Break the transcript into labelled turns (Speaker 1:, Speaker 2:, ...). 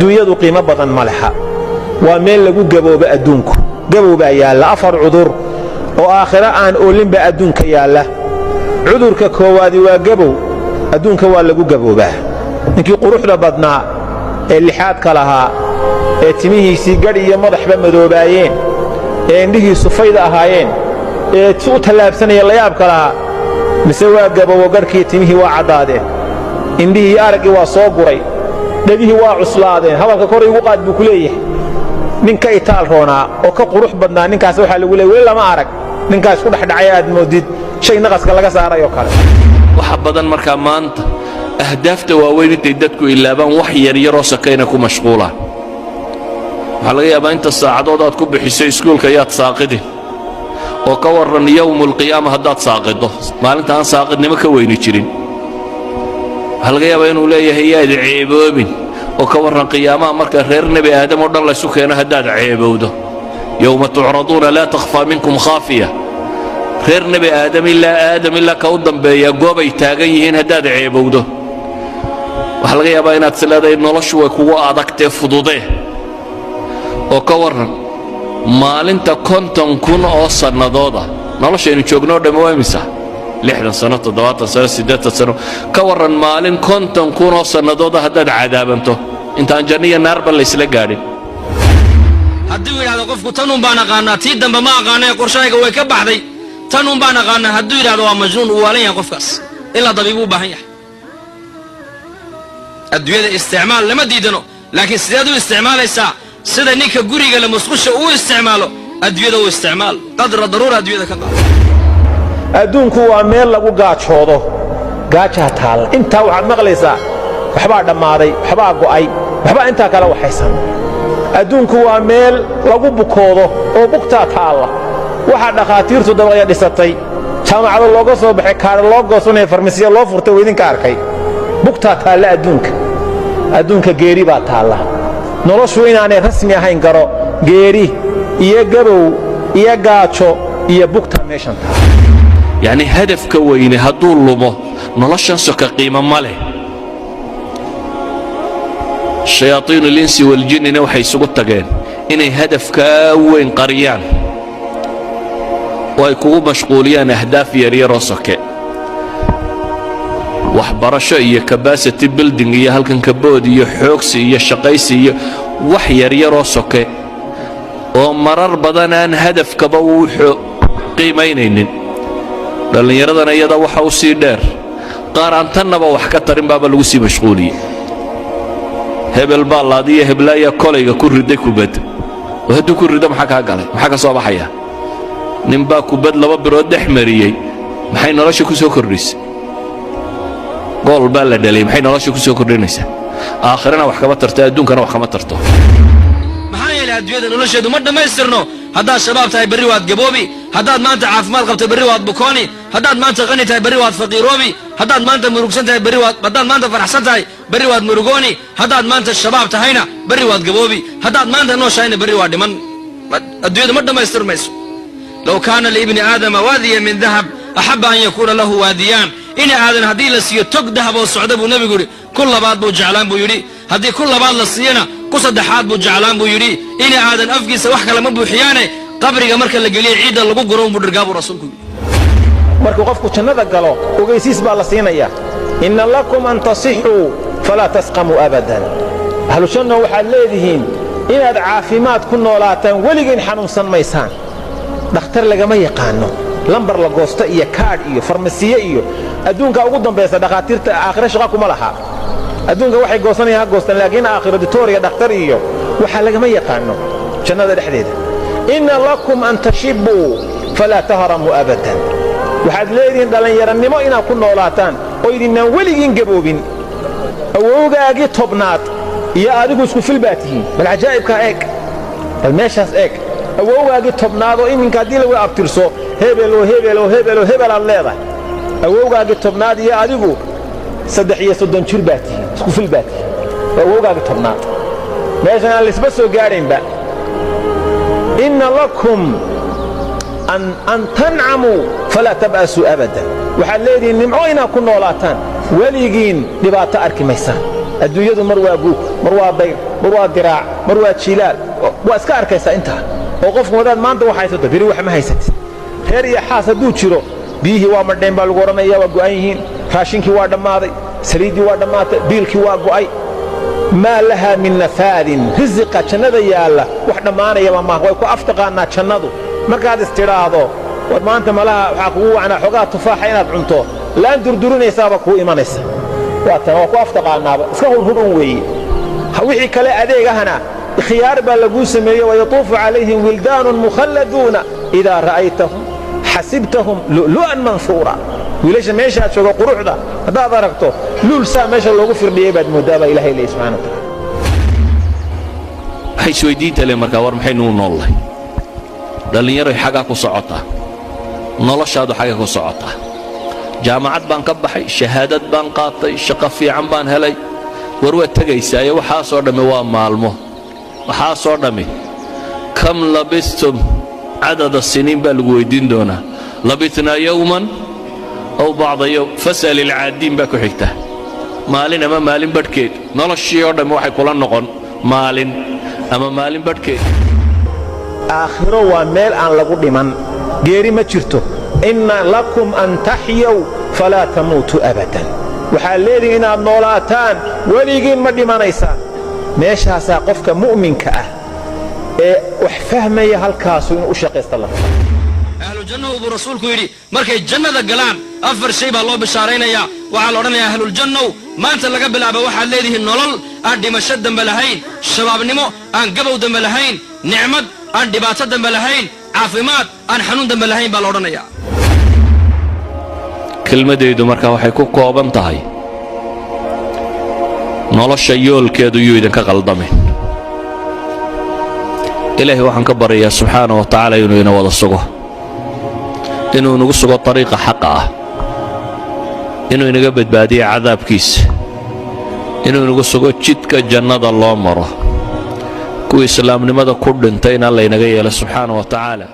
Speaker 1: Adduunyadu qiimo badan ma leha. Waa meel lagu gaboobo. Adduunku gabow baa yaalla. Afar cudur oo aakhiro aan oolinba adduunka yaalla. Cudurka koowaadi waa gabow. Adduunka waa lagu gaboobaa. Ninkii quruxda badnaa ee lixaadka lahaa, ee timihiisii gadh iyo madaxba madoobaayeen, ee indhihiisu fayda ahaayeen, ee u tallaabsanaya layaabka lahaa, mise waa gabowo. Gadhkii timihii waa caddaadeen, indhihii iyo araggii waa soo guray, dhegihii waa cuslaadeen, hadalka kor igu qaad buu ku leeyahay. Nin ka itaal roonaa oo ka qurux badnaa ninkaas waxaa lagu leeyay weli lama arag. Ninkaas ku dhexdhacay aad moodid shay naqaska laga saaray oo kale.
Speaker 2: Waxa badan markaa maanta ahdaafta waaweyn intay dadku ilaabaan, wax yaryaroo sakayna ku mashquulaan. Waxaa laga yaabaa inta saacadood aad ku bixiso iskuulka yaad saaqidin, oo ka warran yowmulqiyaama haddaad saaqiddo, maalinta aan saaqidnimo ka weyni jirin. Waxaa laga yaabaa inuu leeyahay yaad ceeboobin, oo ka warran qiyaamaha marka reer Nebi Aadam oo dhan laysu keeno haddaad ceebowdo? يوم تعرضون لا تخفى منكم خافية. Reer Nebi Aadam, ilaa Aadam ilaa ka u dambeeya, goobay taagan yihiin haddaad ceebowdo. Waxaa laga yaabaa inaad is leedahay noloshu way kugu adagtee fududee, oo ka warran maalinta 50,000 oo sannadooda? Noloshaynu joogno o dhammi waa imisa? 60 sano, 70 sano, 80 sano. Ka warran maalin 50,000 oo sannadooda haddaad cadaabanto, intaan janno iyo naarba laysla gaadhin?
Speaker 3: Hadduu yidhahdo qofku tan un baan aqaanaa, tii dambe ma aqaana ee qorshahayga way ka baxday, tan un baan aqaanaa hadduu yidhahdo, waa majnuun, uu waalan yahay qofkaas, ilaa dabiibuu u baahan yahay. Adduunyada isticmaal lama diidano, laakiin sideed u isticmaalaysaa? Sida ninka guriga la musqusha uu isticmaalo adduunyada u isticmaal. قدر ضرورة adduunyada ka qaado.
Speaker 1: Adduunku waa meel lagu gaajoodo. Gaajaa taalla. Intaa waxaad maqlaysaa waxbaa dhammaaday, waxbaa go'ay, waxbaa intaa kala waxaysan. Adduunku waa meel lagu bukoodo oo bugtaa taalla. Waxaa dhakhaatiirtu dabaqya dhisatay, jaamacado looga soo baxay, kaadha loo goosanaya, farmasiya loo furtay, waa idinka arkay. Bugtaa taalla adduunka. Adduunka geeri baa taalla. Noloshu inaanay rasmi ahayn garo. Geeri iyo gabow iyo gaajo iyo bugtaa meeshan taalla.
Speaker 2: Yacni hadafka weyne hadduu lumo, noloshan soka qiimo ma leh. شياطين الإنس والجن na waxay isugu tageen inay hadafkaa weyn qariyaan oo ay kugu mashquuliyaan ahdaaf yaryaroo soke, waxbarasho iyo capacity building iyo halkan kabood iyo xoogsi iyo shaqaysi iyo wax yaryaroo soke oo marar badan aan hadafkaba uu qiimaynaynin. Dhallinyaradana iyada waxa u sii dheer qaar aan tannaba wax ka tarin baaba lagu sii mashquuliyey. Hebel baa laadiyo, heblaayaa kolayga ku riday kubad, oo hadduu ku rido maxaa kaa galay? Maxaa ka soo baxaya? Ninbaa kubad laba birood dhex mariyey, maxay nolosha ku soo kordhisay? Gool baa la dhaliyey, maxay nolosha ku soo kordhinaysaa? Aakhirana wax kama tarto, adduunkana wax kama tarto.
Speaker 3: Maxaa yeelay, adduunyada nolosheedu ma dhammaystirno. Haddaad shabaab tahay, berri waad gaboobi. Haddaad maanta caafimaad qabto, berri waad bukooni. Haddaad maanta qani tahay, berri waad faqiiroobi. Haddaad maanta murugsan tahay, berri waad, haddaad maanta faraxsan tahay, berri waad murugooni. Haddaad maanta shabaab tahayna, berri waad gaboobi. Haddaad maanta nooshahayna, berri waad dhiman. Adduunyadu ma dhammaystirmayso. لو كان لابن آدم وادي من ذهب أحب أن يكون له واديان. Ina Aadan haddii la siiyo tog dahab oo socda, buu Nebigu yidhi, ku labaad buu jeclaan, buu yidhi. Haddii ku labaad la siiyana, ku saddexaad buu jeclaan, buu yidhi. Ina Aadan afkiisa wax kale ma buuxiyaane, qabriga marka la geliya ciidda lagu guro unbuu dhirgaa, buu Rasuulku yidhi.
Speaker 1: Markuu qofku jannada galo, ogaysiis baa la siinaya: إن لكم أن تصحوا فلا تسقموا أبدا. Ahlu janno, waxaad leedihiin inaad caafimaad ku noolaataan, weligiin xanuunsan maysaan. Dhakhtar lagama yaqaano, lambar la goosto iyo kaadh iyo farmasiye iyo adduunka ugu dambaysa. Dhakhaatiirta aakhiro shaqa kuma laha. Adduunka waxay goosanayaan ha goostaan, laakiin aakhiro ditooriya dhakhtar iyo waxaa lagama yaqaano jannada dhexdeeda. إن لكم أن تشيبوا فلا تهرموا أبدا. Waxaad leedihiin dhallinyarannimo inaad ku noolaataan oo idinnaan weligiin gaboobin. Awowgaagii 10aad iyo adigu isku fil baa tihiin. Bal cajaa'ibkaa eeg, bal meeshaas eeg. Awowgaagii 10aad oo iminka haddii lagu abtirso hebel oo hebel oo hebel oo hebel aad leedahay, awowgaagii 10aad iyo adigu 33 jir baa tihiin, isku fil baa tihiin. Waa awowgaagii 10aad, meeshan aan laisba soo gaadhaynba. إن لكم أن تنعموا فلا تبأسوا أبدا. Waxaad leedihiin nimco inaad ku noolaataan, weligiin dhibaato arki maysaan. Adduunyadu mar waa guug, mar waa dayr, mar waa diraac, mar waa jiilaal. Waa iska arkaysaa intaa oo qofku hadaad maanta wax haysato, beri wax ma haysatid. Reer iyo xaas hadduu jiro, biyihii waa madheen baa lagu odhanaya, waa go'an yihiin, raashinkii waa dhammaaday, saliiddii waa dhammaatay, biilkii waa go'ay. Maa lahaa min nafaadin. Risiqa jannada yaalla wax dhammaanayaba maaha. Way ku aftaqaannaa jannadu. Markaad istidhaahdo war maanta malaha waxaa kugu wacnaa xoogaa tufaaxa inaad cunto, laan durdurinaysaaba kuu imanaysa. Waa tan waa ku aftaqaannaaba, iska hurhur un weeye. Wixii kale adeegahana khiyaar baa laguu sameeye. Wayatuufu calayhim wildaanun mukhalladuuna idaa ra'aytahum xasibtahum lu'lu'an mansuura. Wiilasha meeshaad jooga quruxda haddaad aragto, luul saa meesha loogu firdhiyey baad mooddaa, baa Ilahay leeyay subxana wa tacala.
Speaker 2: Waxay isweydiinta le markaa, war maxaynu u noollahay? Dhallinyaroy, xagaa ku socotaa noloshaadu? Xagga ku socotaa? Jaamacad baan ka baxay, shahaadad baan qaatay, shaqo fiican baan helay. War waad tegaysaaye. Waxaasoo dhammi waa maalmo, waxaasoo dhammi. كم لبثتم عدد سنين baa lagu weyddiin doonaa. لبثنا يوما أو بعض يوم فاسأل العادين baa ku xigta. Maalin ama maalin badhkeed. Noloshii oo dhammi waxay kula noqon maalin ama maalin badhkeed.
Speaker 1: Aakhiro waa meel aan lagu dhiman, geeri ma jirto. إن لكم أن تحيوا فلا تموتوا أبدا. Waxaad leedihin inaad noolaataan, weligiin ma dhimanaysaan. Meeshaasaa qofka mu'minka ah ee wax fahmaya halkaasu inuu u shaqaysta la raba.
Speaker 3: Ahlu jannahu buu Rasuulku yidhi, markay jannada galaan afar shay baa loo bishaaraynayaa. Waxaa la odhanayaa: ahluljannow, maanta laga bilaaba waxaad leedihiin nolol aan dhimasho dambe lahayn, shabaabnimo aan gabow dambe lahayn, nicmad aan dhibaato dambe lahayn, caafimaad aan xanuun dambe lahayn, baa la odhanayaa.
Speaker 2: Kelmadaydu markaa waxay ku kooban tahay: nolosha yoolkeedu yuu idinka qaldamin. Ilaahay waxaan ka baryayaa subxaana wa tacaala inuu ina wada sugo, inuu inagu sugo ariiqa xaqa ah, inuu inaga badbaadiyo cadaabkiisa, inuu inagu sugo jidka jannada loo maro, kuwa islaamnimada ku dhintay in Alla inaga yeelo subxaana wa tacaala.